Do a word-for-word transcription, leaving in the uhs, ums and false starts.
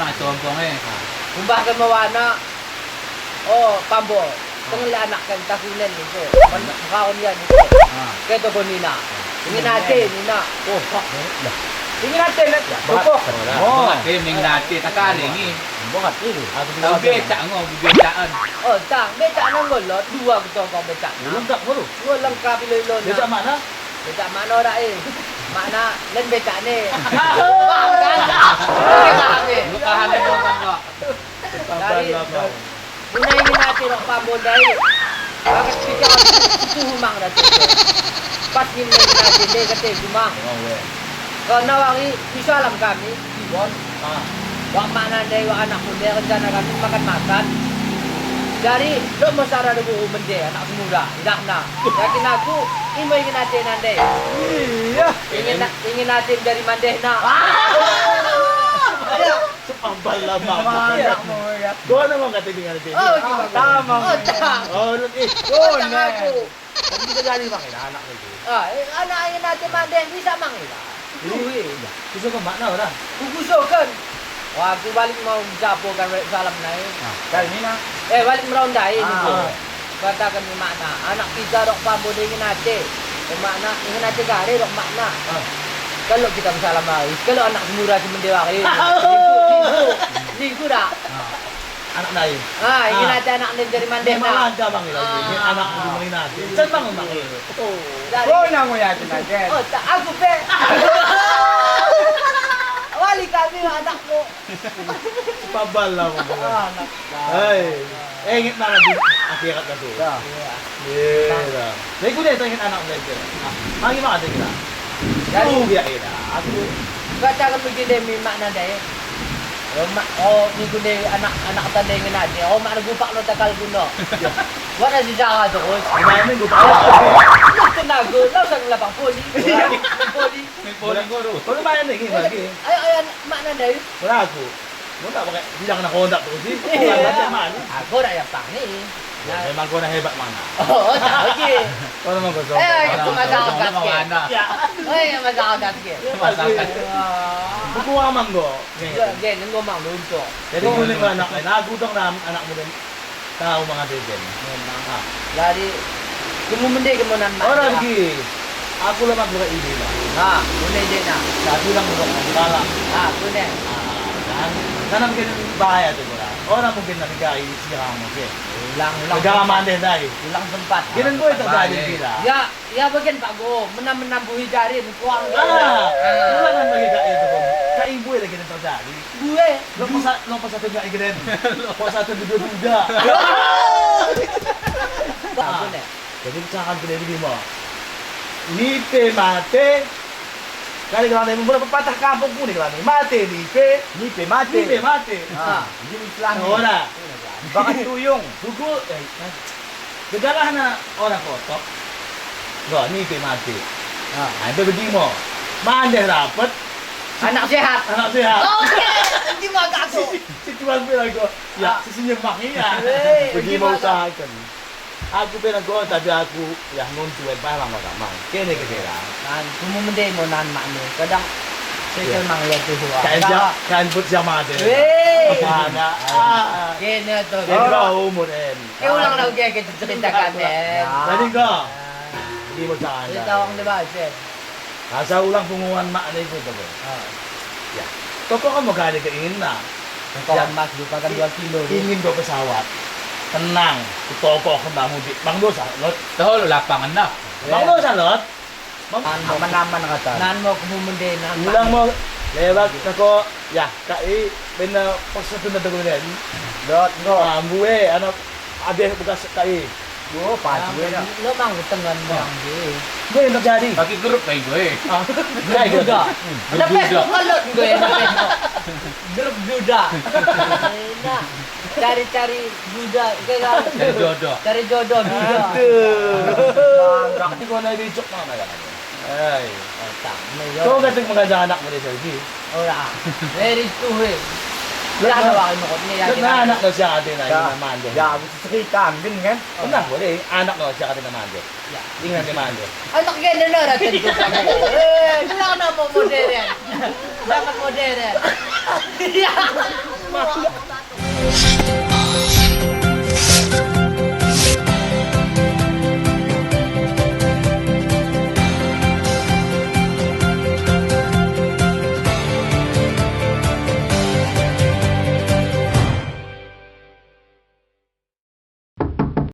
anak compong e. Umbah ke mo anak. Oh, Pambo. Tengel anak kan takunen niko. Kan mekaon ia niko. Ah. Ke toko nina. Ingin ate nina. Oh, pak. Ingin ate net. Toko. Oh, ate ingin ate takare ngi. Bokat ini. Tau becak ngo, becakan. Oh, tang becak nang golot dua kutoko becak. Lengkap baru. Dua lengkap ilo-ilo. Becak mana? Becak mana ora e? Makna len becak ne. Bang kan. Kita habis. Lu tahan ya, Bang, kok. Dari. Muna ingin ate rok Pambo ndai. Bagas pikiran itu humang dah tu. Pas ingin ingin ate ndai kate humang. Karena wangi, misalam kami. Bon. Ah. Wak makna ndai, wak anakmu ndai, rencana kami makan-makan. Jadi, dok mo sara dok buhu mende, anak semula, idahna. Yakin aku, imo ingin atena ndai. Iya. Ingin, ingin ate dari mandehna. Ah. Iya. Sepambal lah, Mama. Iya. Anakmu, ya. Kau nama kata dengan ate? Oh, gimana? Tama. Oh, tama. Oh, lu, eh. Oh, tama aku. Tapi bisa jadi, Bang, ya, anak itu. Ah, eh, anak ingin ate mandeh bisa, Mang, ya. Iya. Kusoken makna ora? Kusoken. Wah, aku balik mo japo kan, balik salam nai. Ah, dari mina? Eh, balik meronda e. Ah. Kataken ni makna, anak kita rok Pambo ndai ingin ate. Eh, makna, ingin ate gare rok makna. Ah. Kalau kita besalam lagi, kalau anak semula si mende wari. Lingku, lingku. Lingku dak? Ah. Anak ndai. Ah, ingin ate anak ndai dari mandehna. Memang ada, Bang, ya. Ah. Anak dari mandehna. Sen, Bang, Bang. Oh. Dari. Oh, namo ya, Bang. Oh, tak aku pe. Wali kami anakmu. Pabal lah, Bang. Ah, anak. Hei. Eh, inget mana, Bang? Akhirat katu. Iya. Iya. Nah, iku deh tah inget anak mulai kira. Nah, mari mari kira. Jadi, aku. Kata kami gini mi makna dai. Oh, mak, oh, niku deh anak, anak tandai ngena deh. Oh, makna gupak no takal guna. Iya. Wah, na si Jaga terus. Gimana gupak? Tenaga, lau sang lapang voli. Iya. Voli. Main voli guru. Kau main ni, gimana? Ayo, ayo, makna dai. Berlaku. Mun dak pakai bilang anak kontak terus sih. Iya. Aku dak yang pang ni. Ya, memang kau hebat mana? Oh, tak lagi. Kau memang kau. Eh, itu masalah gas ke. Ya. Oh, iya, masalah gas ke. Masalah gas. Buku aman kau. Iya, gen, enggo mang lunto. Jadi kau ni anak lain. Aku dong anak muda. Tau manga degen. Memang. Ah. Jadi, kemu mende kemonan mak. Ora begi. Aku lemak buka ini lah. Ah, mende jena. Tapi orang buka kepala. Ah, mende. Ah, kan. Karena mungkin bahaya tu orang. Orang mungkin nanti kai siram mungkin. Ulang, ulang. Segala mandeh dai. Ulang sempat. Kira gue terjadi kira. Ya. Ya, bagian Pak Go, menam-menam buhi jarin, kuang. Ah, ulangan bagi kak itu, Bang. Kak ibu lagi yang terjadi. Bue. Lo pas, lo pas satu nggak ikut. Lo pas satu dua duda. Bagus ya. Jadi ucapan kita ini mau. Nipe mate. Kali kalau ada yang berapa patah kampung pun nih kalau nih. Mate nipe. Nipe mate. Nipe mate. Ah, ini Islam. Ora. Bakat tuyung. Buku, eh, Gegalahna orang kotok. Nggo, nipe mate. Ah. Nah, itu begi mo. Mandeh rapet. Anak sehat. Anak sehat. Oke, begi mo agak aku. Si, si tuan bilang nggo. Ya, ah. Si senyum mak iya. Eh, begi mo usahaken. Aku bilang nggo, tapi aku ya nguntu en paham orang mang. Kene kira. Kan, kumu mende mo nan mak ni. Kadang sekel mang ya tuh. Kain jam, kain put jam ada. Weh. Mana? Ah. Kene tuh. Kene umur en. Eh, ulang lau ke, ke cerita kami. Jadi kau. Jadi bocah anda. Cerita orang dewasa. Asa ulang punguan mak ni ku tu. Ah. Ya. Toko kamu gak ada keinginan. Toko emas lupakan dua kilo. Ingin kau pesawat. Tenang. Toko kembang mudik. Bang dosa, Lot. Tahu lu lapangan dah. Bang dosa, Lot. Aman-aman kata. Nan mo kumu mende nan. Ulang mo lewat toko, ya, kai bena pos satu nda toko den. Dot, dot. Ah, mbue, anak abis bekas kai. Yo, pas gue dah. Lo mang tengen mang di. Gue yang terjadi. Pakai grup kai gue. Ah, kai juga. Ada Facebook kan lo gue. Grup Duda. Nah, cari-cari Duda, ke kan? Cari jodoh. Cari jodoh Duda. Aduh. Mantap. Ini kau naik becok mana kan? Hei. Otak, ini kau kata mengajak anak muda selfie. Ora. Very true, he. Dah ada wali mokot ni ya. Nah, anak kau siapa nanti namanya? Ya, aku cerita, Andin kan? Tenang, boleh. Anak kau siapa namanya? Ya. Ingat di mana? Anak gende nora tentu kamu. Eh, bilang nama modern. Sangat modern. Ya.